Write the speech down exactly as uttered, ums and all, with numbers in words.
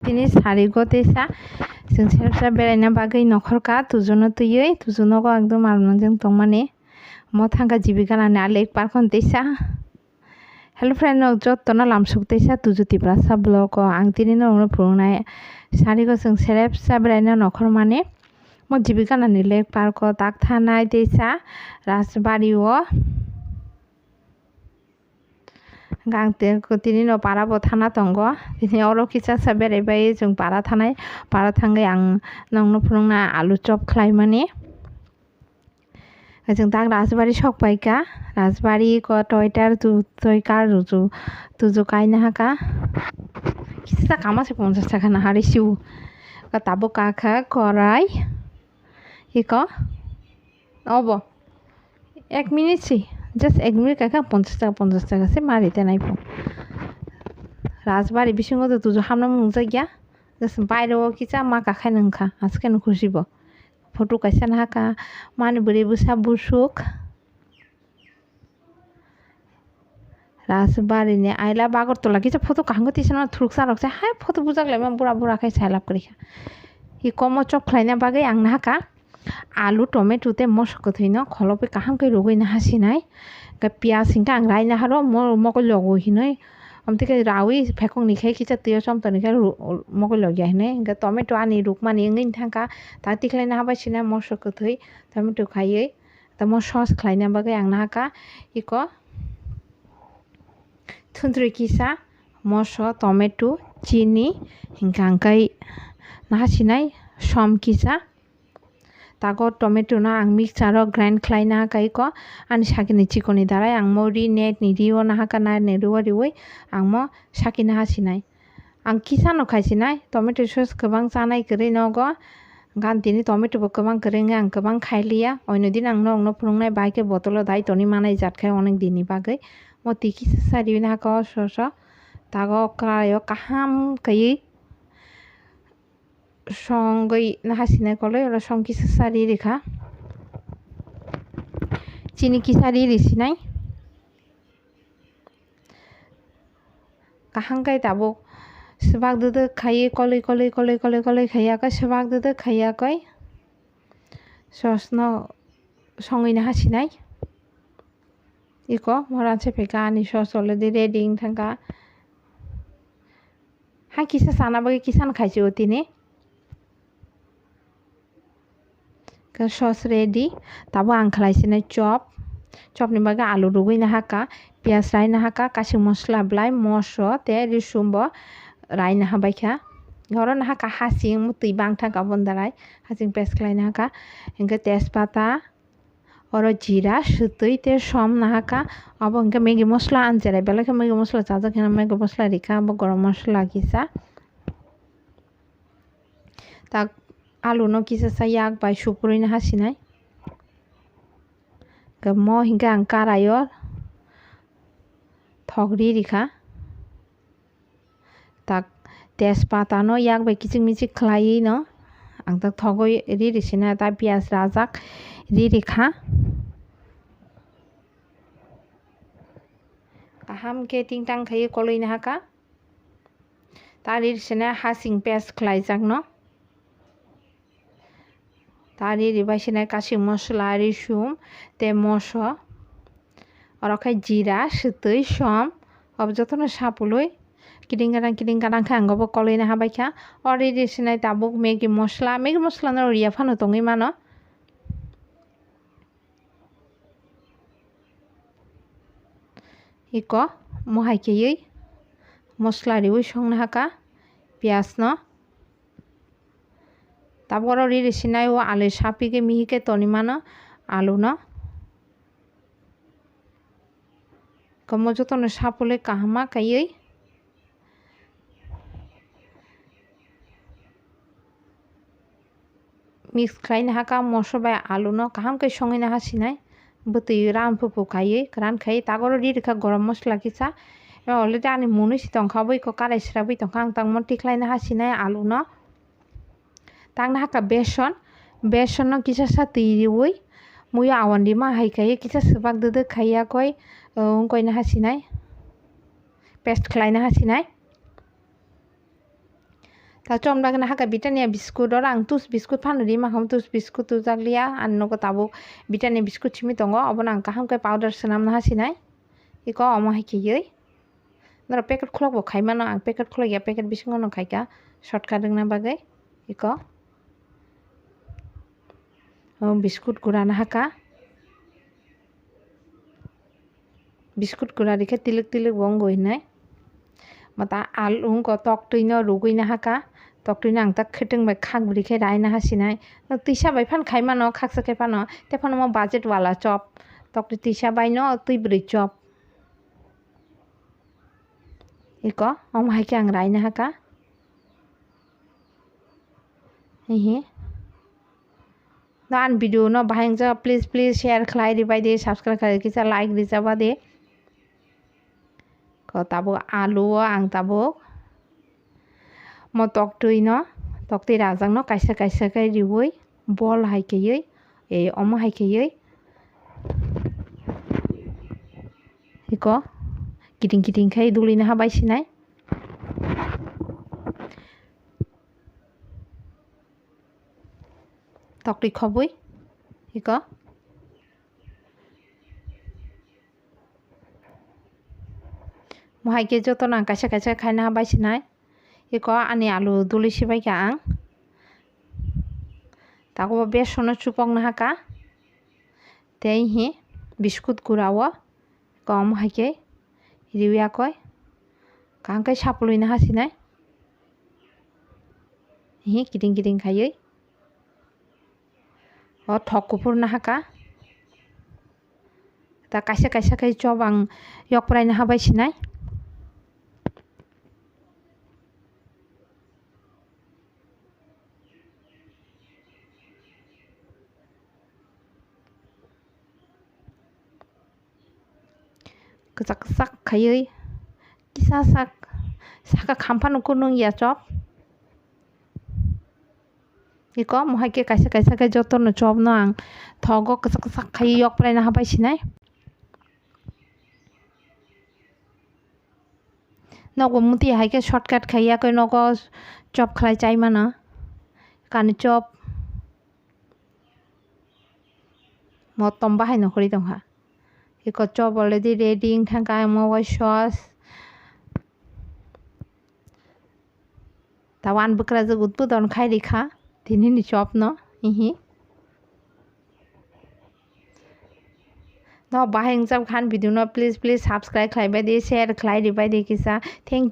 Tini sarigo teisa chwng selsa beraina bagwi nokhorka tujuno twiwi, tuju nogo ekdom almani jwng tongmani. Mo thangkha Jibika nani a lake park hwn teisa. Hello friend rok, jotono lamsuk teisa tuju Tiprasa vlog o ang tini norokno phunuknai sarigo chwng selsa beraina nokhormani. Mo Jibika nani lake park o tak thanai teisa Rajbari o. Hwnkhe ang te-, tini no para bo thana tongo. Tini oro kisa sa berai bai chwng para thanai. Para thangwi ang nokno phunukna alu chop khlaimani. Chwng tak Rajbari sok paikha. Rajbari ko toitar tu, toikar ruju, tuju kaina haka. Kisa kama se ponchash taka na hari siu. Ko tabuk kakha korai. Iko. Obo. Ek minute si. Just ek minute kakha ponchash taka, ponchash taka se mari te nai po. Rajbari bisingo to tuju hamna mungjakya. Just bairo o kisa ma kakhai nungkha. Aske no khusi bo. Photo kaisa nahaka. Mani bwrwi bwsa busuk. Rajbari ni I love Agartala kisa photo kaham khe tisa thuruksa rok se hai photo bujak laima bura bura khai sai lab kwrwi kha. Hi komo chop khlaina bagwi ang nahaka alu, tomato tei moso kwthwi no kholopwi kaham khe rwgwi naha sinai. Khe piyaj hinkhe ang rai naharo mo-, mokol logo hinwi. Amtwi khe rawi phekong ni khe kisa twiyo chomtoni khe ru-, mokol logya hinwi. Hinkhe tomato ani rukmani wngwi thangkha ta tikhlai naha bai sinai moso kwthwi tomato khaiwi. Tamo sauce khlaina bagwi ang nahaka iko thuntrwi kisa, moso, tomato, chini, hinkha hwnkhe naha sinai som kisa. Tago tomato no ang mixer o grind khlai nahaka iko ani sakini chikoni darai ang mo ri net ni ri o nahaka net ni ri o riwi ang mo saki naha sinai. Ang kisa no khai sinai, tomato sauce kwbang chanai kwrwi nogo. Gan tini tomato bo kwbang kwrwi wngwi ang kwbang khai liya. Oino din ang norokno phunuknai bai khe botolo dai toni manai jat khai onek dinni bagwi. Mo twi kisa sa riwi nahaka o sauce o. Tago kwraio kaham kaiwi songwi naha sinai koloi oro song kisa sa ri rikha. Chini kisa ri ri sinai. Kaham khe tabuk swbak dwdwk khaiwi kolwi kolwi kolwi kolwi kolwi khaiya khe swbak dwdwk khaiya khe sauce no songwi naha sinai. Iko moran se phaikha ani sauce already ready wng thangkha. Hai kisa sana bagwi kisa no khaisi o tini. Khe sauce ready. Tabuk ang khlai sinai chop. Chopni bagwi alu rwgwi nahaka, piyaj rai nahaka, kaising mosla belai, moso tei risum bo rai naha baikha. Oro nahaka hasing, twi bangthangkha aboni darai. Hasing paste khlai nahaka. Hinkhe tejpata, oro jira, swtwi tei som nahaka. Abo hinkhe Maggi mosla, ang cherai belai khe Maggi mosla chajak hino, Maggi mosla rikha, abo gorom mosla kisa. Tak alu no kisa sa yak bai suprui naha sinai. Mo hinkhe ang karai o thok ri rikha. Tak tejpata no yak bai kichik michik khlaiwi no ang tak thogwi ri ri sinai, ta piyaj rajak ri rikha. Kaham khe ting tang khaiwi kolwi nahaka. Ta ri ri sinai hasing paste khlaijakno. Ta ri ri bai sinai kaising mosla, risum tei moso. Oro khe jira, swtwi, som, obo jotono sapului. Kiting gadang, kiting gadang khe ang obo kolwi naha baikha. O ri ri sinai tabuk Maggi mosla, Maggi mosla no riya phano tongwi mano. Iko mohai khewi mosla riwi songna haka piyaj no. Tabuk oro ri ri sinai o alu sapigwi mihi khe toni mano alu no. Komo jotono sapului kaham ma kaiwi. Mix khlai naha ka moso bai alu no kaham khe songwi naha sinai. Bwtwi ram phupu khaiwi kwran khai tagoro ri rikha gorom mosla kisa. Already ani mwnwi si tongkha, obo iko karai srabwi tongkha, ang tangmo tikhlai naha sinai alu no. Tang naha ka beson, beson no kisa sa twi riwi muiyo awan rima hai khaiwi kisa swbak dwdwk khaiya koi, uh, wngkoi naha sinai. Paste khlai naha sinai. Ta chom dagna haka Britannia biscuit, oro ang tus biscuit phano ri mankha, tus biscuit tujak liya, ani nogo tabuk Britannia biscuit simi tongo, obono ang kaham khe powder swnamna hasinai. Iko omo hai khiyui. Norok packet khulok bo khai mano, ang packet khulok ya, packet bisingo no khaika shortcut wngna bagwi. Iko. O biscuit gura na haka. Biscuit gura rikhe tilik tilik bo wngwi hinai. Mata alu wngkha tok twi no rugwi na haka. Tok twi no ang tak khitwng bai khak bwrwi khe rai na hasinai. No twisa bai phan khai mano, khaksa khe phano. Te phano mo budget wala chop. Tok twi twisa bai no twi bwrwi chop. Iko, omo hai khe ang rai na haka. Hihi. No, ani video no bahai wngkha, please, please share khlai ribai di, subscribe khlai kisa like rijaba di. Ko tabuk alu o ang tabuk mo tok twi no, tok twi rajak no kaisa kaisa khe riui bol hai kheyui, e, omo hai kheyui. Iko kiting kiting khai duli na habai sinai. Tok twi khobwi. Iko. Mohai khe jotono ang kaisa kaisa khaina bai sinai. Iko ani alu duli sibai kha ang. Tago besono chupok na haka. Tei hi biscuit gura o kom hai khe riwi akoi. Kaham khe sapului na hasinai. Hi kiting kiting khaiwi. O thok kuphur na haka. Ta kaisa kaisa khai chop ang yok prai na habai sinai. Kwchak kwchak khaiwi kisa sak saka khamphano kunung ya chop. Iko mohai khe kaisa kaisa khe jotono chopno ang thogo kwchak kwchak khaiwi yok prai na habai sinai. Nogo muti hai khe shortcut khai yakhe nogo chop khlai chai mano. Kani chop. Motom bahai no khori tongkha. Iko chop already ready wng thangkha, omo bai sauce. Tawan bwkrajwk utbodon khai rikha tinini chopno, hihi. No bahai wngchap khan video no please, please subscribe khlai bai di, share khlai ribai di kisa. Thank you.